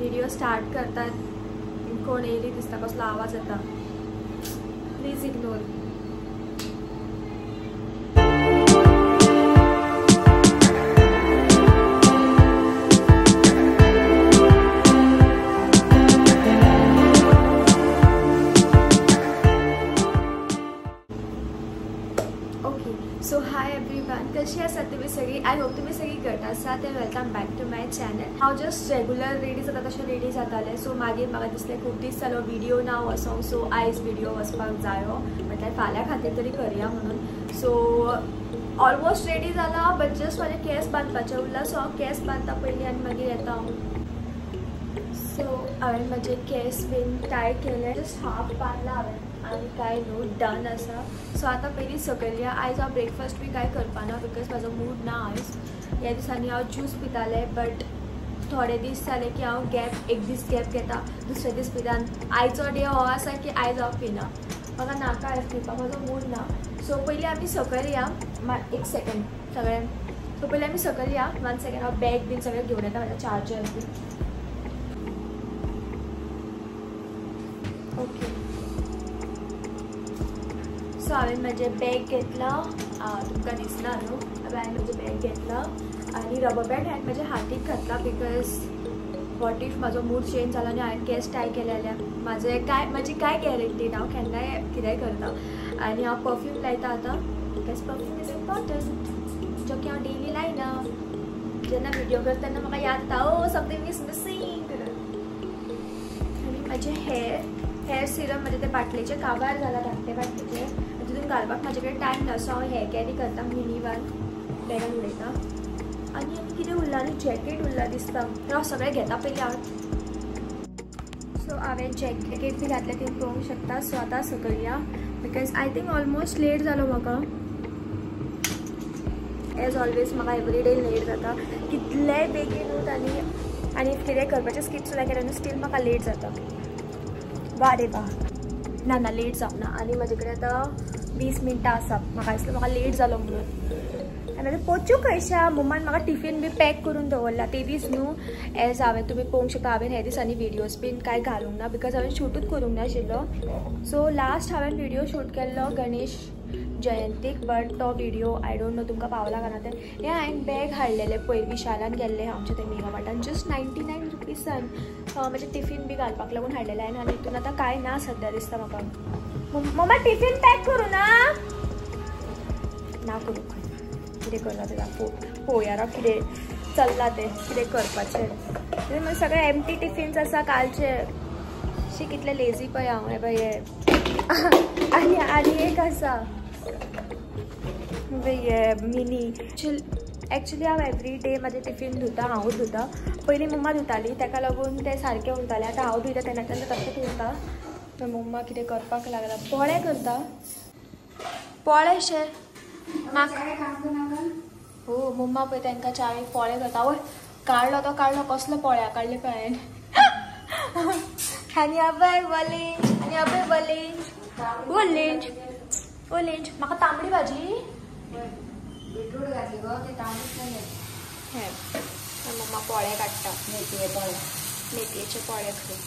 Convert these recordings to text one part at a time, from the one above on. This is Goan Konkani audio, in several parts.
व्हिडिओ स्टार्ट करतात कोण येयली दिसता कसलो आवाज येता, please ignore. So hi everyone, कशी आसात तुमी सगळी? I hope तुमी सगळी घट आसात. Welcome back to my channel. हांव जस्ट रेगुलर रेडी जाता तशें रेडी जातालें. सो मागीर म्हाका दिसलें खूब दीस जालो व्हिडिओ ना वचोंक, सो आयज व्हिडिओ वचपाक जायो, म्हटल्यार फाल्यां खातीर तरी करया म्हणून. सो ऑलमोस्ट रेडी जाला, बट जस्ट म्हाजे केंस बांदपाचे उरला. सो हांव केंस बांदता पयलीं आनी मागीर येता हांव. सो हांवें म्हाजे केंस बीन टाय केले, जस्ट हाफ बांदला हांवें आनी कांय न्हू, डन आसा. सो आतां पयलीं सकयल या. आयज हांव ब्रेकफास्ट बी कांय करपाना because म्हाजो मूड ना आयज. ह्या दिसांनी हांव ज्यूस पितालें, बट थोडे दीस जाले की हांव गॅप, एक दीस गॅप घेता, दुसरे दीस पिता. आयचो डे हो आसा की आयज हांव पिना, म्हाका नाका आयज पिवपाक, म्हाजो मूड ना. सो पयलीं आमी सकयल या, एक सेकंड सगळें. सो पयलीं आमी सकयल या, वन सेकंड. हांव बॅग बीन सगळें घेवन येता, म्हाज्या चार्जर बीन. ओके, सो हांवें म्हाजें बॅग घेतलां, तुमकां दिसना न्हू. हांवें म्हजें बॅग घेतलां आनी रबर बँड हांवें म्हज्या हातीक घातला because what if म्हाजो मूड चेंज जालो आनी हांवें केंस टाय केले जाल्यार म्हाजें कांय, म्हाजी कांय गॅरंटी ना, हांव केन्नाय कितेंय करता. आनी हांव परफ्यूम लायता आतां because perfume is important, जो की हांव डेली लायना. जेन्ना व्हिडिओ करता तेन्ना म्हाका याद येता, ओ समथींग is missing. आनी म्हाजें हेअर सिरम म्हजें ते बाटलेचें काबार जाला, धाकटे बाटलेचें, तितून घालपाक म्हाजे कडेन टायम ना. सो हांव हें कॅरी करता, मिनी वन बॅगान उडयता. आनी आनी कितें उरलां, आनी जॅकेट उरलां दिसता, हांव सगळें घेता पयलीं हांव. सो हांवें जॅकेट बी घातलें, तुमी पळोवंक शकता. सो आतां सकयल या because I think almost late जालो म्हाका. एज ऑलवेज म्हाका एवरी डे लेट जाता, कितलेय बेगीन आनी आनी कितें करपाचें स्किप सुद्दां केलें न्हू, स्टील म्हाका लेट जाता. वा रे वा, ना ना लेट जावं ना. आनी म्हजे कडेन आतां 20 मिनटां आसा, म्हाका दिसलें म्हाका लेट जालो म्हणून. आनी आतां पोचू खंयशा, मम्मान म्हाका टिफीन बी पॅक करून दवरला तेवीच न्हू. एज हांवें तुमी पळोवंक शकता, हांवें ह्या दिसांनी व्हिडियोज बीन कांय घालूंक ना because हांवें शूटूच करूंक नाशिल्लो. सो लास्ट हांवें व्हिडियो शूट केल्लो गणेश जयंतीक, बट तो व्हिडिओ I don't know तुमकां पावला काय ना तें. हें हांवें बॅग हाडलेलें पयर विशालान गेल्लें आमच्या थंय मेगा मार्टान, जस्ट 99 रुपीसान म्हजें टिफीन बी घालपाक लागून हाडलेलें हांवें. आनी हितून आतां कांय ना सद्या दिसता म्हाका. मम्मा टिफीन पॅक करूं ना? ना करूं, कितें करता तें पळोवया राव कितें चल्लां तें, कितें करपाचें. मागीर सगळे एम्प्टी टिफिन्स आसा कालचे. शी कितलें लेजी पळय हांव, हें पळय हें. आनी आनी एक आसा मिनी. एक्चुली हांव एवरी डे म्हाजें टिफीन धुता, हांवूच धुता. पयलीं मम्मा धुताली, ताका लागून तें सारकें उरतालें. आतां हांव धुयता तेन्ना तेन्ना तशेंच उरता. मम्मा कितें करपाक लागला, पोळे करता, पोळे शे म्हाका. हो मम्मा पळय तांकां चावेक पोळे करता. वय काडलो तो काडलो, कसलो पोळ्या काडले पळय हांवें. आनी अभय वलेंज, आनी अभय वलेंज वलेंज वलेंज. म्हाका तांबडी भाजी बीटरूट घातली गो, ते तांबडीच नाही. हे मम्मा पोळे काडटा, मेथये पोळे, मेथयेचे पोळे खंय.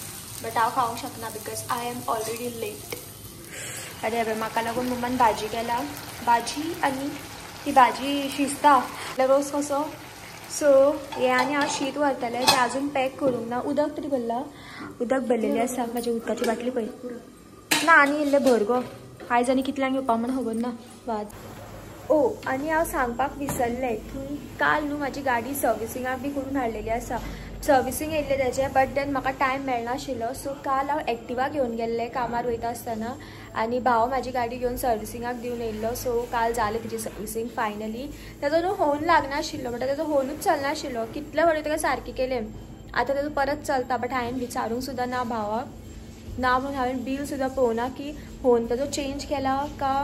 बट हांव खावंक शकना because I am already late. आनी हांवें म्हाका लागून मम्मान भाजी केला, भाजी आनी ती भाजी शिजता रोस कसो. सो हें आनी हांव शीत व्हरतलें, तें आजून पॅक करूंक ना. उदक तरी भरलां, उदक भरलेलें आसा म्हाजी उदकाची बाटली पळय ना. आनी इल्लें भर गो, आयज आनी कितल्यांक येवपा म्हण खबर ना. वाज ओ आनी हांव सांगपाक विसरलें की काल न्हू म्हाजी गाडी सर्विसिंगाक बी करून हाडलेली आसा. सर्विसींग येयल्लें तेजें, बट then म्हाका टायम मेळनाशिल्लो. सो काल हांव एक्टिवा घेवन गेल्लें कामार वयता आसतना, आनी भाव म्हाजी गाडी घेवन सर्विसिंगाक दिवन येयल्लो. सो काल जालें तिजें सर्विसींग फायनली. तेजो न्हू होर्न लागनाशिल्लो, म्हणटा तेजो होर्नूच चलनाशिल्लो. कितले फावटी ताका सारकें केलें, आतां तेजो परत चलता. बट हांवें विचारूंक सुद्दां ना भावाक, ना म्हणून हांवें बील सुद्दां पळोवना की होर्न तेजो चेंज केला का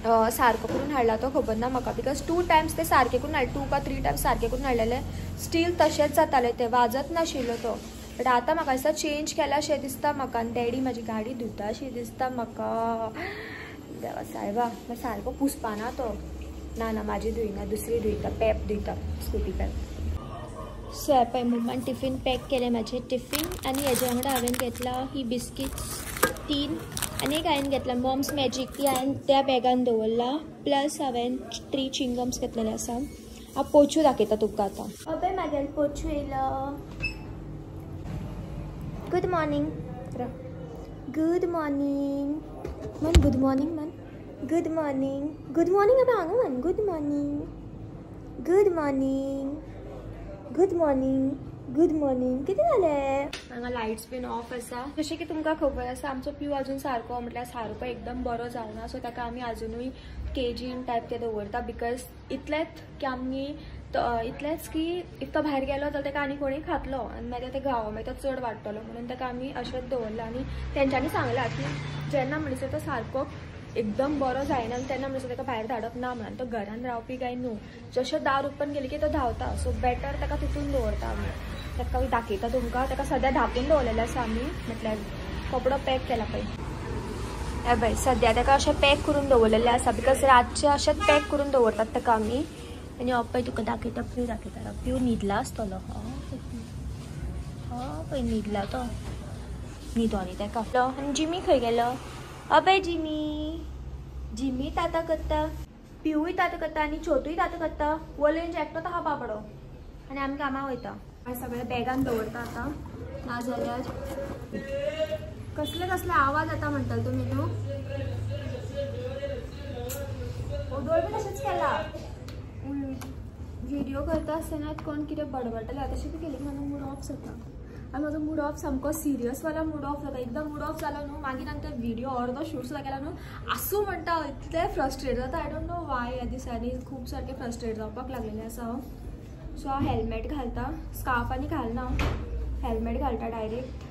सारको करून हाडला तो खबर ना म्हाका. Because 2 times ते सारके करून हाडले, 2 का 3 टायम्स सारके करून हाडलेले, स्टील तशेंच जातालें, तें वाजत नाशिल्लो तो. बट आतां म्हाका दिसता चेंज केला शें दिसता म्हाका. आनी डॅडी म्हाजी गाडी धुता शी दिसता म्हाका. देवा सायबा, सारको पुसपाना तो. ना ना म्हाजी धुयना, दुसरी धुयता, पेप धुयता, स्कुटी पेप. सो हे पळय मम्मान टिफीन पॅक केलें म्हाजें टिफीन आनी हेज्या वांगडा हांवें घेतला ही बिस्किट्स 3 आनी एक हांवें घेतला मॉम्स मॅजीक, ती हांवें त्या बॅगान दवरला. प्लस हांवें 3 चिंगम्स घेतलेले आसा. हांव पोचू दाखयता तुमकां आतां. अबे म्हागेले पोचू येयलो. गुड मॉर्निंग, गुड मॉर्निंग म्हण, गुड मॉर्निंग म्हण, गुड मॉर्निंग, गुड मॉर्निंग. अबे हांगा म्हण good morning, good morning, good morning, good morning. कितें जालें? हांगा लायट्स बीन ऑफ आसा. जशें की तुमकां खबर आसा आमचो पिव अजून सारको म्हटल्यार सारको एकदम बरो जावना. सो ताका आमी आजुनूय केजीन टायप ते दवरता because इतलेंच की आमी इतलेंच की if तो भायर गेलो जाल्यार ताका आनी कोणूय खातलो आनी मागीर ते घावो मागीर तो चड वाडटलो म्हणून ताका आमी अशेंच दवरलां. आनी तेंच्यांनी सांगलां की जेन्ना म्हणसर तो सारको एकदम बरो जायना तेन्ना म्हणसर ताका भायर धाडप ना म्हणून. तो घरान रावपी काय न्हू, जशें दार ओपन केलें की तो धांवता. सो बेटर ताका तितून दवरता आमी. ताका दाखयता तुमकां, ताका सद्या धांपून दवरलेलें आसा आमी, म्हटल्यार कपडो पॅक केला पळय. हे पळय सद्या ताका अशें पॅक करून दवरलेलें आसा because रातचें अशेंच पॅक करून दवरतात ताका आमी. आनी हो पळय तुका दाखयता, पिव दाखयता. पिव न्हिदला आसतलो. हय पळय न्हिदला तो, न्हिदोनी ताका. आनी जिमी खंय गेलो? अबे जिमी, जिमी ताता करता, पिवूय ताता करता आनी छोटूय ताता करता. वलेन एकटोच आहा बाबडो आनी आमी कामाक वयता. सगळे बॅगान दवरता आतां, नाजाल्यार कसले कसले आवाज येता म्हणटाले तुमी न्हू. ओदोळ बी तशेंच केला. व्हिडिओ करता आसतना कोण कितें बडबडटले तशें बी केलें की म्हाजो मूड ऑफ जाता. आनी म्हाजो मूड ऑफ सामको सिरियस वाला मूड ऑफ जाता. एकदां मूड ऑफ जालो न्हू मागीर नंतर व्हिडिओ अर्दो शूट सुद्दां केला न्हू आसूं म्हणटा, इतलें फ्रस्ट्रेट जाता. I don't know वाय ह्या दिसांनी खूब सारकें फ्रस्ट्रेट जावपाक लागलेलें आसा हांव. सो हांव हेल्मेट घालता, स्कार्फ आनी घालना, हेल्मेट घालता डायरेक्ट.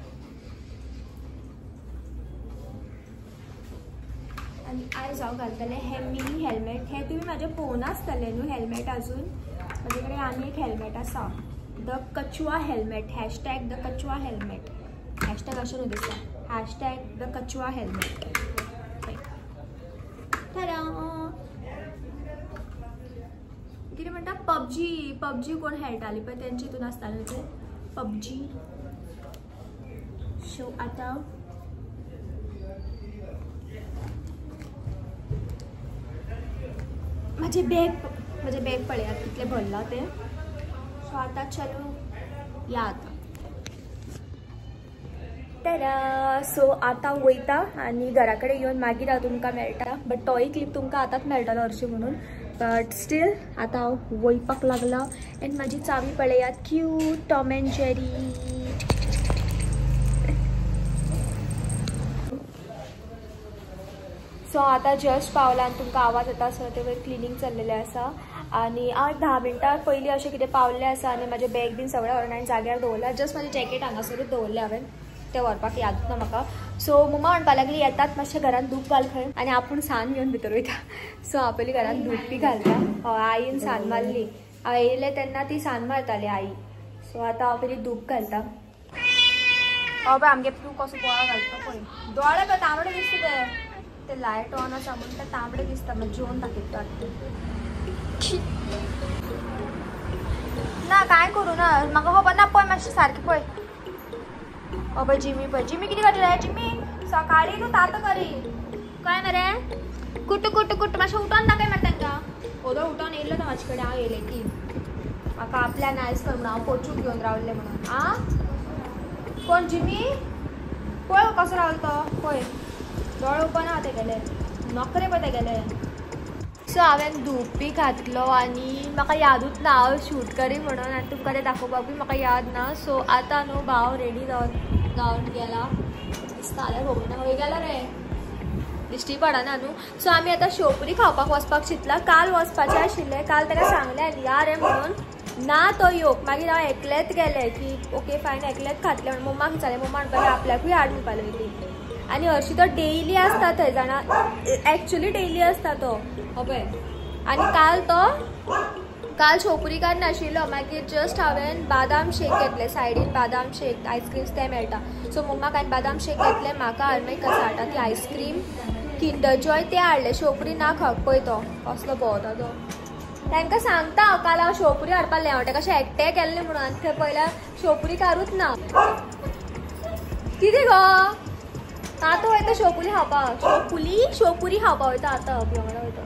आनी आयज हांव घालतलें हें मिनी हेल्मेट. हें तुमी म्हाजें पळोवना आसतलें न्हू हेल्मेट आजून. म्हाजे कडेन आनी एक हेल्मेट आसा, the Kachua helmet, hashtag the Kachua helmet. Hashtag अशें न्हू दिसता, हॅशटॅग the Kachua helmet. कितें म्हणटा पबजी, पबजी कोण खेळटाली पळय तेंचे हितून आसतालें तें पबजी. सो आतां म्हाजें बॅग, म्हाजें बॅग पळयात कितलें भरलां तें. सो आतां चलो या आतां तर. सो आतां वयता आनी घरा कडेन येवन मागीर हांव तुमकां मेळटा. बट तोय क्लिप तुमकां आतांच मेळटलो हरशीं म्हणून, बट स्टील आतां हांव वयपाक लागलां. एंड म्हाजी चावी पळयात, cute Tom and Jerry. So आतां जस्ट पावला आनी तुमकां आवाज येता आसतलो ते वयर क्लिनींग चल्लेलें आसा. आनी हांव 10 मिनटां पयलीं अशें कितें पावल्लें आसा आनी म्हाजें बॅग बीन सगळें व्हरून हांवें जाग्यार दवरलां. जस्ट म्हाजें जॅकेट हांगासरूच दवरलें हांवें, तें व्हरपाक यादूच ना म्हाका. सो मम्मा म्हणपाक लागली येतात मातशें घरान धूप घाल खंय, आनी आपूण सान घेवन भितर वयता. सो हांव पयलीं घरान धूप बी घालता. हय आईन सान मारली, हांव येयलें तेन्ना ती सान मारताली आई. सो आतां हांव पयलीं धूप घालता. हय पळय आमगे पिव कसो बोळा घालता पळय, दोळे पळय तांबडे दिसता ते, ते लायट ऑन आसा म्हणून ते तांबडे दिसता. मागीर जेवन दाखयता ना कांय करूं ना म्हाका खबर ना. पळय मातशें सारकें पळय. अबे जिमी पळय, जिमी कितें करतले? जिमी सकाळी तूं तातो करी काय मरे, कुट्टू कुट्टू कुट्टू मातशें उठोन दाखय मरे तांकां. ओदो उठोन येयल्लो तो म्हाजे कडेन, हांव येयलें की म्हाका आपल्या नायस कर म्हणून हांव पोचूक घेवन रावलें म्हणून. आं कोण जिमी? पळय कसो रावलो तो पळय, दोळे ओपन आहा तेगेले, नखरे पळय तेगेले. सो हांवें धूप बी घातलो आनी म्हाका यादूच ना हांव शूट करी म्हणून, आनी तुमकां तें दाखोवपाक बी म्हाका याद ना. सो आतां न्हू भाव रेडी जावन गेला दिसता जाल्यार खबर ना खंय गेला रे, दिश्टी पडना न्हू. सो आमी आतां शेवपुरी खावपाक वचपाक चिंतला. काल वचपाचें आशिल्लें, काल ताका सांगलें आनी या रे म्हणून, ना तो येवक. मागीर हांव एकलेंच गेलें की ओके फायन एकलेंच खातलें म्हणून. मम्माक विचारलें, मम्मा म्हणपाक आपल्याकूय हाड म्हणपाक लागली. आनी हरशीं तो डेली आसता थंय जाणा, एक्चुली डेली आसता तो पळय. आनी काल तो काल शेवपुरी काड नाशिल्लो. मागीर जस्ट हांवें बादाम शेक घेतले, सायडीन बादाम शेक आयस्क्रीम्स ते मेळटा. सो मम्माक हांवें बादाम शेक घेतले, म्हाका हांवें मागीर कसाटा ती आयस्क्रीम किंडर जॉय ते हाडले. शेवपुरी ना खावक पळय तो कसलो भोंवता तो. तांकां सांगता हांव काल हांव शेवपुरी हाडपाक लेवटे कशें एकटें केल्लें म्हणून आनी थंय पयल्यार शेवपुरी कारूच ना. कितें गो आतां वयता शेवपुरी खावपाक. शेवपुली शेवपुरी खावपाक वयता आतां आपल्या वांगडा वयता.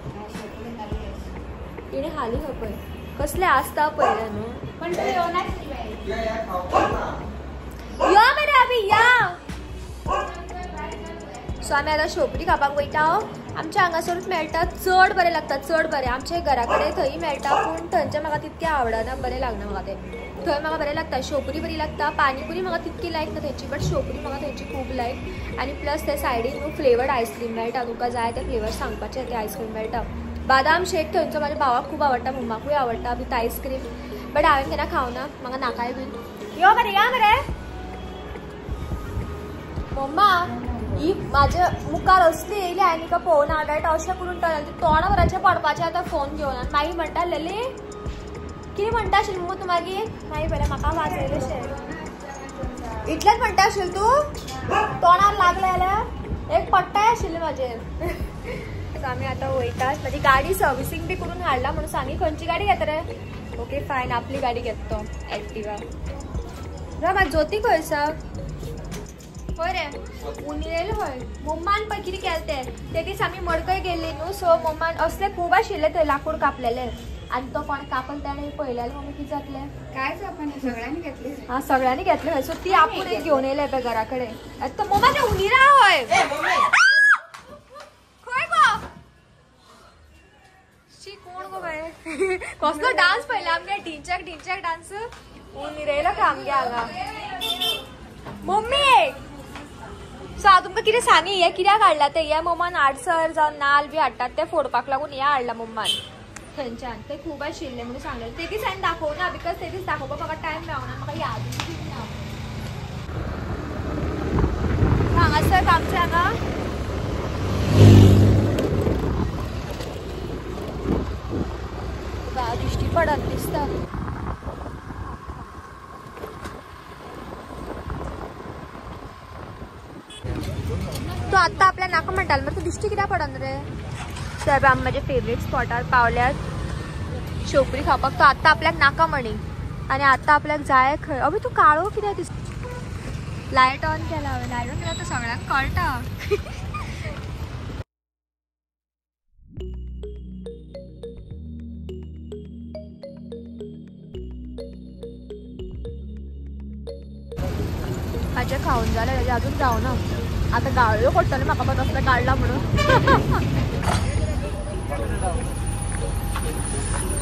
तिणें हाली खंय पळय कसलें आसता पळयलें न्हू. पण तूं येवनाशिल्लें. यो मरे अभी या. सो आमी आतां शेवपुरी खावपाक वयता. आमच्या हांगासरूच मेळटा, चड बरें लागता, चड बरें. आमच्या घरा कडेन थंय मेळटा पूण थंयचें म्हाका तितकें आवडना, बरें लागना म्हाका तें. थंय म्हाका बरें लागता शेवपुरी बरी लागता. पानीपुरी म्हाका तितकी लायक ना थंयची, बट शेवपुरी म्हाका थंयची खूब लायक. आनी प्लस ते सायडीन न्हू फ्लेवर्ड आयस्क्रीम मेळटा, तुका जाय ते फ्लेवर सांगपाचे ते आयस्क्रीम मेळटा. बादाम शेक थंयचो म्हाज्या भावाक खूब आवडटा, मम्माकूय आवडटा विथ आयस्क्रीम, बट हांवें केन्ना खावना, म्हाका नाकाय बीन. यो मरे या मरे मम्मा. ही म्हाज्या मुखार असली येयली हांवें तिका पळोवना डायरेक्ट अशें करून तोंडा भराचें पडपाचें आतां फोन घेवन. आनी मागीर म्हणटा लली कितें म्हणटा आशिल्लें मगो तूं मागीर? मागीर पयलें म्हाका वाजयलेशें इतलेंच म्हणटा आशिल्लें तूं? तोंडार लागलें जाल्यार एक पडटाय आशिल्लें म्हाजेर. सो आमी आतां वयतात. म्हाजी गाडी सर्विसींग बी करून हाडला म्हणून सांगी. खंयची गाडी घेता रे? ओके फायन, आपली गाडी घेता तो एक्टिवा. म्हाजी ज्योती खंय आसा? हय रे उंदीर येयलो हय. मम्मान पळय कितें केलें तें. ते दीस आमी मडकय गेल्ली न्हू, सो मम्मान असले खूब आशिल्ले थंय लाकूड कापलेले आनी तो कोण कापल ताणें पळयलें जाल्यार मम्मी कितें जातलें? काय जावपा सगळ्यांनी घेतली. हा सगळ्यांनी घेतले हय. सो ती आपूण एक घेवन येयले पळय घरा कडेन. आनी तो मम्मा ते उंदीरा हय खंय गो? शी कोण गो बाये? कसलो डान्स पळयला आमगे, ढिंच्याक ढिंच्याक डान्स. उंदीर येयलो खंय आमगे हांगा. मम्मी सो हांव तुमकां कितें सांगी, हें कित्याक हाडलां तें? हे मम्मान आडसर जावं नाल बी हाडटात ते फोडपाक लागून हें हाडलां मम्मान थंयच्यान. ते खूब आशिल्लें म्हणून सांगलें. ते दीस हांवें दाखोवना because ते दीस दाखोवपाक म्हाका टायम मेळना, म्हाका यादूय बी ना. हांगासर आमच्या हांगा दिश्टी पडत दिसता. तूं आत्तां आपल्या नाका म्हणटालो मरे, तूं दिश्टी कित्याक पडन रे? सो आमी म्हाजे फेवरेट स्पॉटार पावल्यात शेवपुरी खावपाक. तो आत्तां आपल्याक नाका म्हणी आनी आत्तां आपल्याक जाय खंय. अबे तूं काळो कित्याक दिसता? लायट ऑन केला हांवें, लायट ऑन केला तर सगळ्यांक कळटा. म्हाजें खावन जालें, तेजें अजून जावना. आतां गाळयो पडटल्यो म्हाका पण असलें काडलां म्हणून.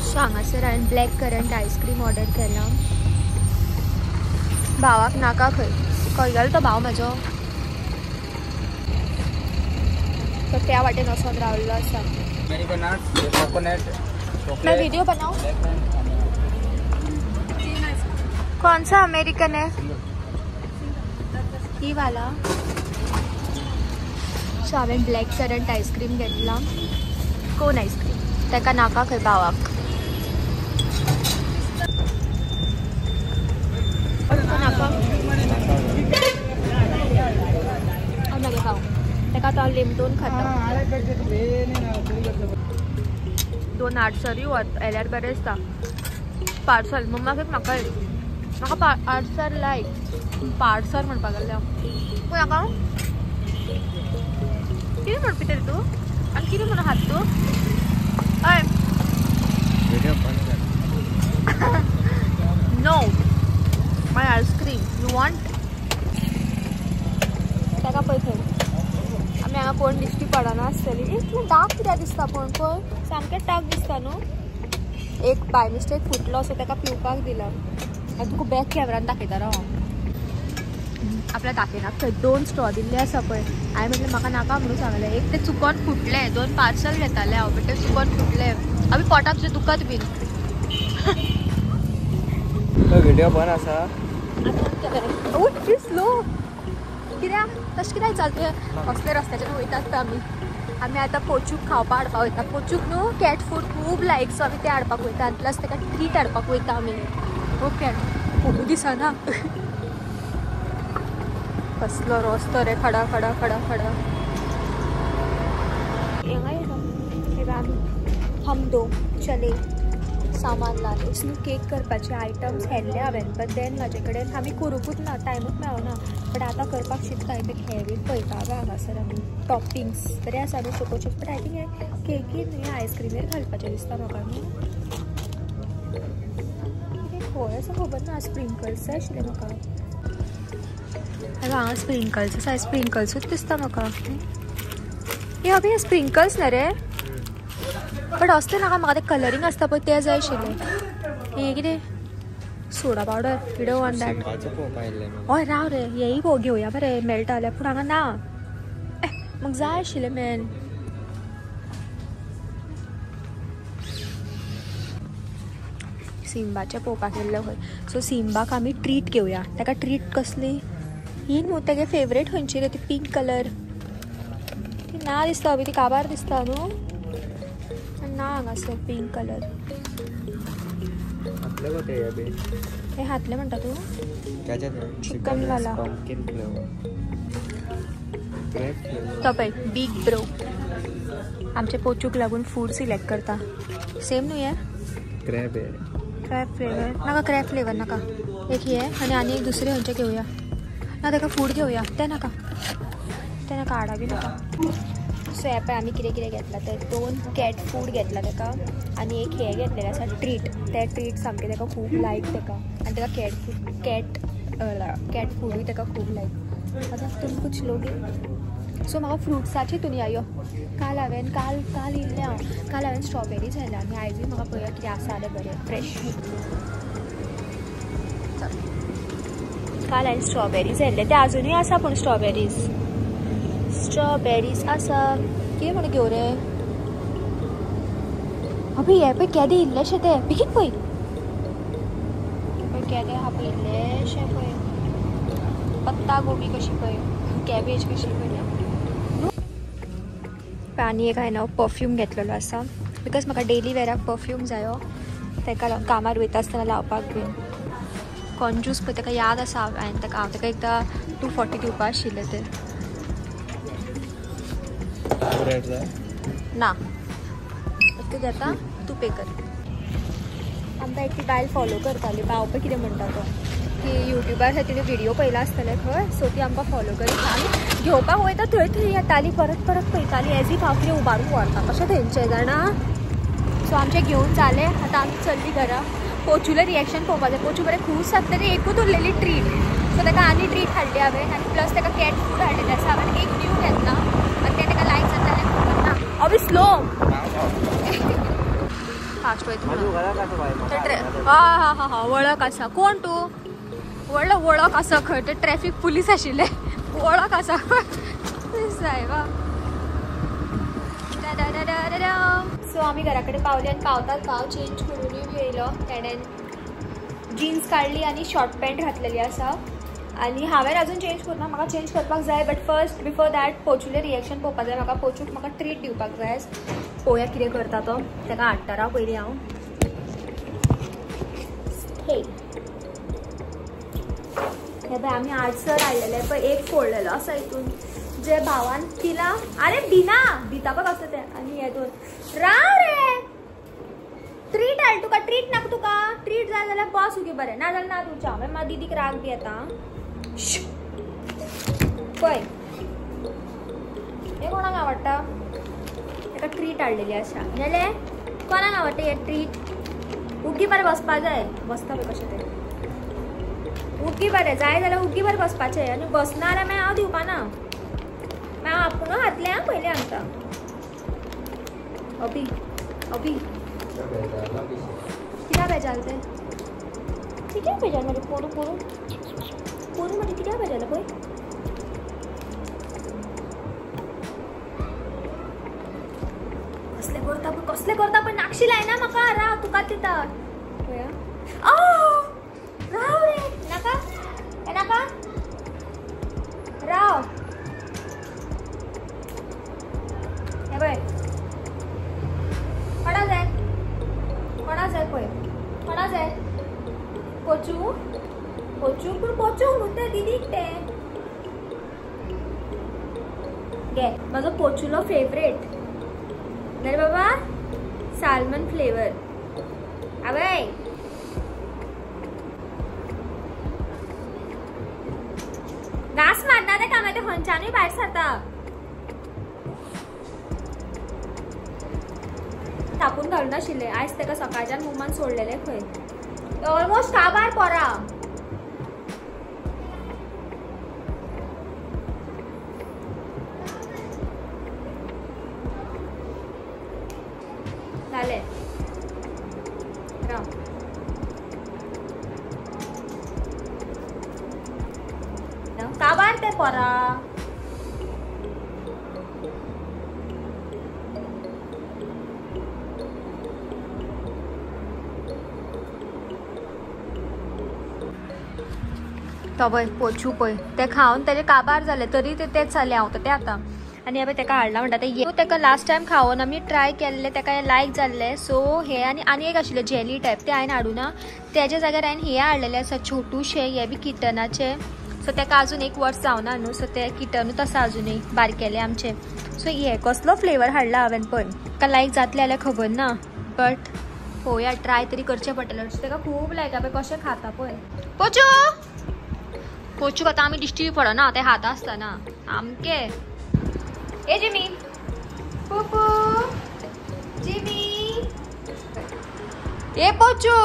सो हांगासर हांवें ब्लॅक करंट आयस्क्रीम ऑर्डर केलां. भावाक नाका खंय, खंय गेलो तो भाव म्हाजो? तो त्या वाटेन वचोन रावल्लो आसा. मैं वीडियो बनाऊं? कौन सा अमेरिकन है? ही वाला. सो हांवें ब्लॅक करंट आयस्क्रीम घेतला, कोन आयस्क्रीम. ताका नाका खंय भावाक. नाका मागीर खाव ताका. तो हांव लिमटोन खाता. दोन आडसरी येल्यार बरें दिसता. पार्सल मम्माक एक म्हाका एक. म्हाका आडसर लायक पार्सल म्हणपाक गेलें हांव. पूण नाका कितें म्हण पिता रे तूं? आनी कितें म्हणून खाता तूं? हय no my ice cream you want? ताका पळय थंय आमी हांगा कोण दिश्टी पडना आसतली. इतलें डार्क कित्याक दिसता पूण पळय सामकें डार्क दिसता न्हू. एक बाय मिस्टेक फुटलो सो ताका पिवपाक दिला. आनी तुका बॅक कॅमेरान दाखयता राव हांव. आपल्या दाखयना थंय दोन स्ट्रॉ दिल्ले आसा पळय. हांवें म्हटलें म्हाका नाका म्हणून सांगलें. एक ते चुकोन फुटलें, दोन पार्सल घेतालें हांव बट ते चुकोन फुटलें. आमी पोटाक तुजें दुखत बीन. व्हिडिओ बंद आसा. स्लो कित्याक तशें कित्याक चलता? कसले रस्त्याच्यान वयता आसता आमी. आमी आतां पोचूक खावपाक हाडपाक वयता. पोचूक न्हू कॅट फूड खूब लायक, सो आमी तें हाडपाक वयता. आनी प्लस ताका ट्रीट हाडपाक वयता आमी. ओके खूब दिसना कसलो रस्तो रे, खडा खडा खडा खडा. हांगा येयलो हम दो चले. सामान लागलें न्हू केक करपाचे आयटम्स हेडले हांवें, बट then म्हाजे कडेन आमी करूंकूच ना, टायमूच मेळना. बट आतां करपाक चिंतता हें पळयता हांगासर आमी टॉपिंग्स बरें आसा न्हू choco chips. But I think हें केकीर न्हू आयस्क्रिमीर घालपाचें दिसता म्हाका न्हू. कितें खंय आसा खबर ना. स्प्रिंकल्स जाय आशिल्लें म्हाका. हांगा स्प्रिंकल्स आसा, स्प्रिंकल्सूच दिसता म्हाका. हे अभि हे स्प्रिंकल्स न्हय रे, बट असलें नाका म्हाका, तें कलरींग आसता पळय तें जाय आशिल्लें. हें कितें soda powder, you don't want that. हय राव रे, हेंय पळोव घेवया मरे मेळटा जाल्यार, पूण हांगा ना. म्हाका जाय आशिल्लें मेन. सिम्बाचें पळोवपाक गेल्लें खंय. सो सिम्बाक आमी ट्रीट घेवया. ताका ट्रीट कसली ही न्हू, तेगे फेवरेट खंयची रे ती पिंक कलर ती ना दिसता अभी, ती काबार दिसता न्हू ना हांगासर पिंक कलर. हे घातले म्हणटा तूं चिकन वाला तो पळय बीग ब्रो आमचे पोचूक लागून फूड सिलेक्ट करता. सेम न्हू हे क्रॅब फ्लेवर नाका, क्रॅब फ्लेवर नाका. एक हे आनी आनी एक दुसरे खंयचे घेवया ना, ताका फूड घेवया. तें नाका, तें नाका, हाडा बी नाका. सो हे पळय आमी कितें कितें घेतलां तें, 2 कॅट फूड घेतला ताका आनी एक हें घेतलेलें आसा ट्रीट. तें ट्रीट सामकें ताका खूब लायक ताका, आनी ताका कॅट फूड कॅट फुडूय ताका खूब लायक. आतां तुमी कुछ लोगे. सो म्हाका फ्रुट्साची तुमी यो. काल हांवें काल काल येयल्लें हांव, काल हांवें स्ट्रॉबेरीज व्हेल्या आनी आयजूय म्हाका पळया कितें आसा जाल्यार बरें फ्रेश. काल हांवें स्ट्रॉबेरीज व्हेल्ले ते आजुनूय आसा, पूण स्ट्रॉबेरीज स्ट्रॉबेरीज आसा. कितें म्हण घेवं रे अभि? हें पळय केदें इल्लेशें तें, बेगीन पळय पळय केदें आहा पळय इल्लेशें पळय, पत्ता गोबी कशी पळय, कॅबेज कशी पळय. आनी एक हांवें परफ्यूम घेतलेलो आसा because म्हाका डेली वेराक परफ्यूम जायो, ताका लागून कामार वयता आसतना लावपाक बीन. कंजूस पळय ताका याद आसा हांवें ताका, हांव ताका एकदां 240 दिवपा आशिल्लें तें. ना तूं घेता, तूं पे कर. आमकां एक ती बायल फॉलो करताली, भाव पळय कितें म्हणटा तो, की युट्यूबार तिणें व्हिडियो पळयला आसतले खंय, सो ती आमकां फॉलो करीत. आमी घेवपाक वयता थंय थंय येताली, परत परत पळयताली एज if हांव कितें उबारून व्हरता कशें थंयचें जाणा. सो आमचें घेवन जालें, आतां आमी चल्ली घरा. पोचूलें रिएक्शन पळोवपाक जाय. पोचू बरें खूश जाता, तेजें एकूच उरलेली ट्रीट, सो ताका आनी ट्रीट हाडली हांवें आनी प्लस ताका कॅट फूड हाडलेलें आसा. हांवें एक न्यू घेतला आनी तें ताका लायक जाता जाल्यार खबर ना. अभी स्लो फास्ट वयता. हा हा हा वळख आसा. कोण तूं? व्हडलो वळख आसा खंय ते ट्रॅफीक पुलीस आशिल्ले, वळख आसा सायबा. सो आमी घरा कडेन पावली आनी पावतात पाव चेंज करुनूय बी येयलो. तेणेन जिन्स काडली आनी शॉर्ट पॅन्ट घातलेली आसा आनी हांवें अजून चेंज करूना, म्हाका चेंज करपाक जाय. बट फर्स्ट बिफोर that पोचूलें रिएक्शन पळोवपाक जाय म्हाका. पोचूक म्हाका ट्रीट दिवपाक जाय. पळोवया कितें करता तो, ताका हाडटा राव पयलीं हांव. हे पळय आमी आडसर हाडलेले पळय, एक फोडलेलो आसा हितून जे भावान दिला. अरे दिना दिता पळय कसलें तें. आनी हे दोन राव रे, ट्रीट हाड तुका, ट्रीट नाका तुका, ट्रीट जाय जाल्यार बस उगी बरें, ना जाल्यार ना दिवचें हांव. मागीर दिदीक राग बी येता. पळय हें कोणाक आवडटा? ताका ट्रीट हाडलेली आसा. जाल्यार कोणाक आवडटा हें ट्रीट? उगी बरें बसपा जाय, बसता पळय कशें तें. उगी बरें जाय जाल्यार उगी बरें बसपाचें, आनी बसना जाल्यार मागीर हांव दिवपाना, मागीर हांव आपूण घातलें आं पयलीं आमकां. अभी अभी कित्याक बेजाल तें? कित्याक बेजाल म्हणजे पोरू पोरू पोरू म्हणजे कित्याक बेजाल पळय. कसलें करता पळय, कसलें करता पळय, नाक्षी लायना म्हाका. राव तुकाच दिता पळया. राव रे नाका, हें नाका, राव. हें पळय कोणा जाय, कोणा जाय पळय, कोणा जाय? पोचू पोचू पूण पोचू न्हू तें दिदीक तें घे. म्हाजो पोचुलो फेवरेट न्ही बाबा, साल्मन फ्लेवर. आवय घास मारता ते कामा ते खंयच्यानूय भायर सरता. थापून घालून नाशिल्ले आयज ताका सकाळच्यान मम्मान सोडलेले खंय ऑलमोस्ट काबार पोरा. जालें राव काबार ते पोरा. तो पळय पोचू पळय ते खावन तेजे काबार जाले तरी ते तेच जाले. हांव ते आतां आनी हांवें तेका हाडला म्हणटा ते तेका लास्ट टायम खावन आमी ट्राय केल्ले तेका हें लायक जाल्लें. सो हे आनी आनी एक आशिल्लें जेली टायप तें हांवें हाडूना तेज्या जाग्यार हांवें हें हाडलेलें आसा छोटूशें हें बी किटनाचें. सो तेका अजून एक वर्स जावना न्हू सो ते किटनूच आसा अजुनूय बारकेले आमचे. सो हे कसलो फ्लेवर हाडला हांवें पळय ताका लायक जातलें जाल्यार खबर ना बट पळोवया ट्राय तरी करचें पडटलें. तेका खूब लायक पळय कशें खाता पळय. पोचू पोचू आतां आमी दिश्टी पडना ते खाता आसतना आमके. ए जिमी पुपू जिमी ए पोचू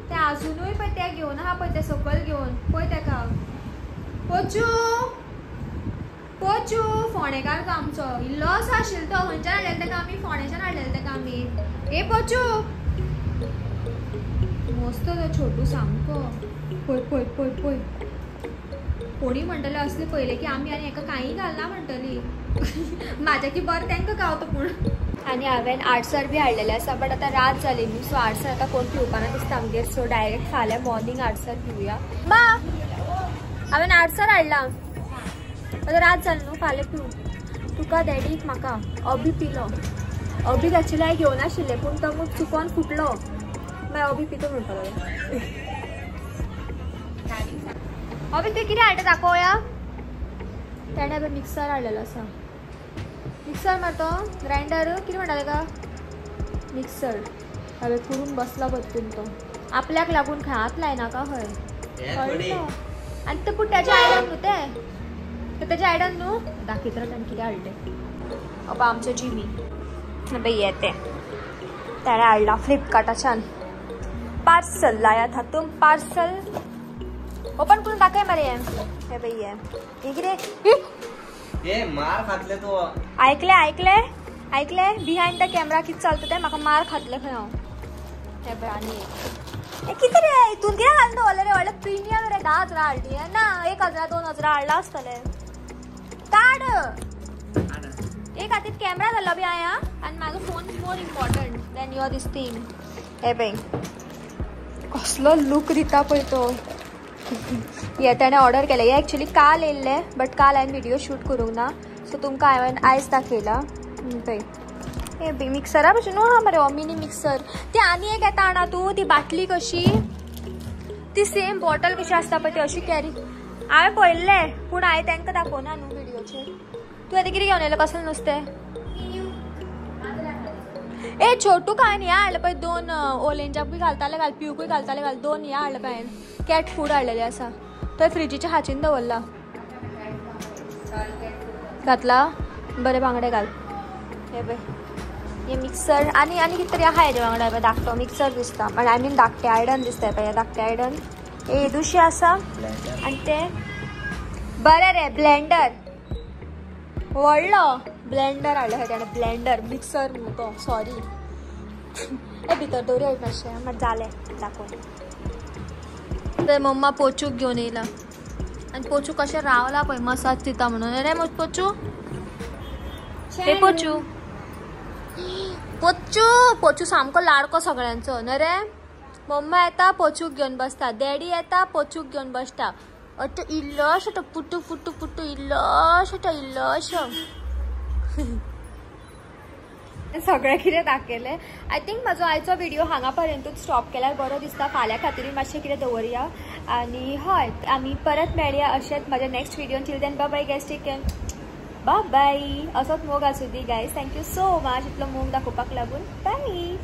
ते अजुनूय पळय ते घेवन आहा पळय ते सकयल घेवन पळय तेका. पोचू पोचू फोंडेकार तो आमचो इल्लोसो आशिल्लो तो खंयच्यान हाडलेलो तेका आमी फोंडेच्यान हाडलेलो तेका आमी. ए पोचू मस्त तो छोटू सामको पळय पळय पळय पळय. कोणी म्हणटले असले पळयले की आमी आनी हेका कांय घालना म्हणटली म्हाज्या की बरें तांकां गावता पूण. आनी हांवें आडसर बी हाडलेलें आसा बट आतां रात जाली न्हू सो आडसर आतां कोण पिवपाना दिसता आमगेर. सो डायरेक्ट फाल्यां मॉर्निंग आडसर पिवया. मा हांवें आडसर हाडला आतां रात जाली न्हू फाल्यां पिवू. तुका डॅडीक म्हाका अबी पिलो. अबीक एक्चुली हांवें घेवन आशिल्लें पूण तो मुग चुकोन फुटलो मागीर अबी पितो म्हणपाक लागलो. अबी तुवें कितें हाडटा दाखोवया. तेणें पळय मिक्सर हाडलेलो आसा. मिक्सर मारतो ग्रायंडर कितें म्हणटा तेका मिक्सर. हांवें करून बसला पळय तो आपल्याक लागून खंय हात लायनाका खंय कळ्ळो. आनी ते पूण तेजें आयडन न्हू तें तेजें आयडन न्हू दाखयता ताणें कितें हाडलें. अबा आमचो जिमी पळय हें तें तेणें हाडलां फ्लिपकार्टाच्यान पार्सल लायात हातूंत पार्सल ओपन करून दाखय मरे. हें पळय हें हें कितें मार खातले तूं. आयकलें आयकलें आयकलें बिहायंड the camera कितें चलता तें म्हाका मार खातले खंय हांव. हें पळय आनी एक कितें रे हितून कितें घालून दवरलें रे व्हडलें प्रिमियम रे 10,000 हाडली ना 1,000 2,000 हाडला आसतलें. काड एक हातीत कॅमरा जाल्लो बी हांवें आनी म्हाजो phone more important than your this thing. हें पळय कसलो लूक दिता पळय तो. हे तेणें ऑर्डर केलें हें एक्चुली काल येयल्लें बट काल हांवें व्हिडियो शूट करूंक ना सो तुमकां हांवें आयज दाखयला. पळय हे बी मिक्सरा भशेन आहा मरे हो मिनी मिक्सर. ती आनी एक येता जाणा तूं ती बाटली कशी ती सेम बॉटल कशी आसता पळय ती अशी कॅरी हांवें पळयल्लें पूण हांवें तांकां दाखोवना न्हू व्हिडियोचेर. तूं आतां कितें घेवन येयलें कसलें नुस्तें? ए छोटू हांवें हें हाडलें पळय 2 ओलेंजाकूय घालताले घाल पिवकूय घालताले घाल 2 हें हाडलें पळय हांवें कॅट फूड हाडलेलें आसा तो फ्रिजीच्या हाचीन दवरला. घातला बरें बांगडे घाल. हे पळय हे मिक्सर आनी आनी कितें तरी आहा हेजे वांगडा पळय धाकटो मिक्सर दिसता I mean धाकटें आयडन दिसता पळय धाकटें आयडन हे येदुशें आसा आनी तें बरें रे ब्लेंडर व्हडलो ब्लेंडर हाडलो खंय तेणें ब्लेंडर मिक्सर न्हू तो सॉरी. हे भितर दवरया मातशें मात जालें दाखोवन. पळय मम्मा पोचूक घेवन येयला आनी पोचू कशें रावला पळय मसाज दिता म्हणून. रे पोचू हे पोचू पोचू पोचू सामको लाडको सगळ्यांचो न्हय रे. मम्मा येता पोचूक घेवन बसता डॅडी येता पोचूक घेवन बसता. अट्ट इल्लोसो तो पुटू पुटू पुटू इल्लोसो तो इल्लोसो. सगळें कितें दाखयलें. I think म्हाजो आयचो व्हिडिओ हांगा पर्यंतूच स्टॉप केल्यार बरो दिसता. फाल्यां खातीरूय मातशें कितें दवरया आनी हय आमी परत मेळया अशेंच म्हाज्या next व्हिडियोन. Till then bye bye guys, take care, bye bye. असोच मोग आसूं दी guys. Thank you so much इतलो मोग दाखोवपाक लागून. बाय.